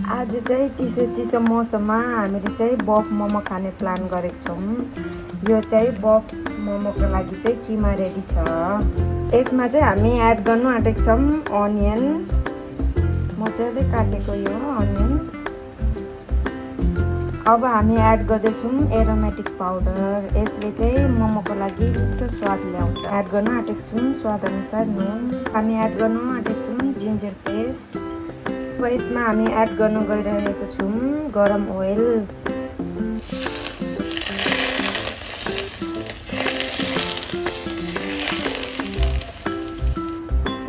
आज चाहिँ चिसो चिसो मौसममा हामीले चाहिँ बफ मोमो खाने प्लान गरेको छौँ। यो चाहिँ बफ मोमोको लागि चाहिँ किमा रेडी छ। यसमा चाहिँ हामी एड गर्नु आँटेको छौँ अनियन, मजाले काटेको यो अनियन। अब हामी एड गर्दैछौँ एरोमेटिक पाउडर। यसले चाहिँ मोमोको लागि मिठो स्वाद ल्याउँछ। एड गर्न आँटेको छौँ स्वाद अनुसार नुन। हामी एड गर्नु आँटेको छौँ जिन्जर पेस्ट। अब यसमा हामी एड गर्न गइरहेको छौँ गरम ओइल।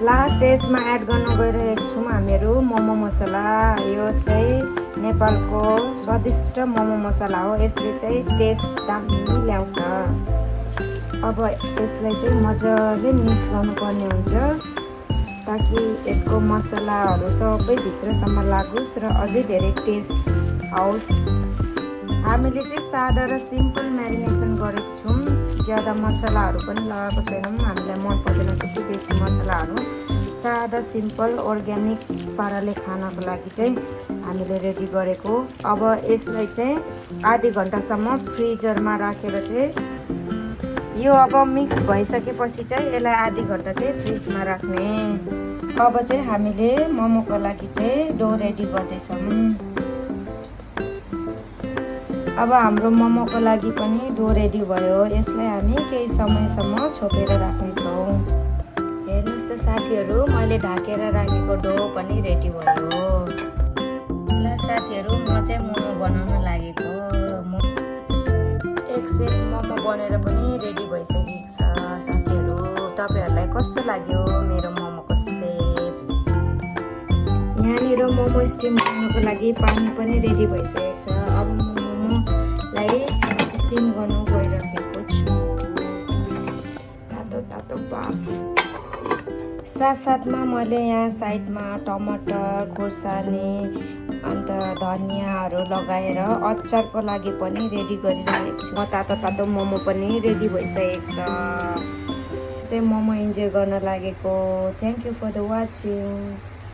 लास्ट यसमा एड गर्न गइरहेको छौँ हामीहरू मोमो मसला। यो चाहिँ नेपालको स्वादिष्ट मोमो मसला हो। यसले चाहिँ टेस्ट दामी ल्याउँछ। अब यसलाई चाहिँ मजाले मिक्स गर्नुपर्ने हुन्छ ताकि यसको मसलाहरू सबै भित्रसम्म लागोस् र अझै धेरै टेस्ट आओस्। हामीले चाहिँ सादा र सिम्पल म्यारिनेसन गरेको छौँ। ज्यादा मसलाहरू पनि लगाएको छैनौँ। हामीलाई मन पर्दैन त्यति बेसी मसलाहरू। सादा सिम्पल अर्ग्यानिक पाराले खानको लागि चाहिँ हामीले रेडी गरेको। अब यसलाई चाहिँ आधी घन्टासम्म फ्रिजरमा राखेर चाहिँ यो अब मिक्स भइसकेपछि चाहिँ यसलाई आधी घन्टा चाहिँ फ्रिजमा राख्ने। अब चाहिँ हामीले मोमोको लागि चाहिँ डो रेडी गर्दैछौँ। अब हाम्रो मोमोको लागि पनि डो रेडी भयो। यसलाई हामी केही समयसम्म छोपेर राख्नेछौँ। हेर्नुहोस् त साथीहरू, मैले ढाकेर राखेको डो पनि रेडी भयो। ल साथीहरू, म चाहिँ मोमो बनाउन लागेको। एक सेट मोमो बनेर पनि रेडी भइसकेको छ। साथीहरू, तपाईँहरूलाई कस्तो लाग्यो मेरो मोमोको सेप? यहाँनिर मोमो स्टिम गर्नुको लागि पानी पनि रेडी भइसकेको छ। अब मोमोलाई स्टिम गर्नु गइरहेको छु। तातो तातो भाप। साथसाथमा मैले यहाँ साइडमा टमाटर खुर्सानी अन्त धनियाँहरू लगाएर अचारको लागि पनि रेडी गरिरहेको छु। तातो तातो मोमो पनि रेडी भइसकेको छ। चाहिँ मोमो इन्जोय गर्न लागेको। Thank you for the watching.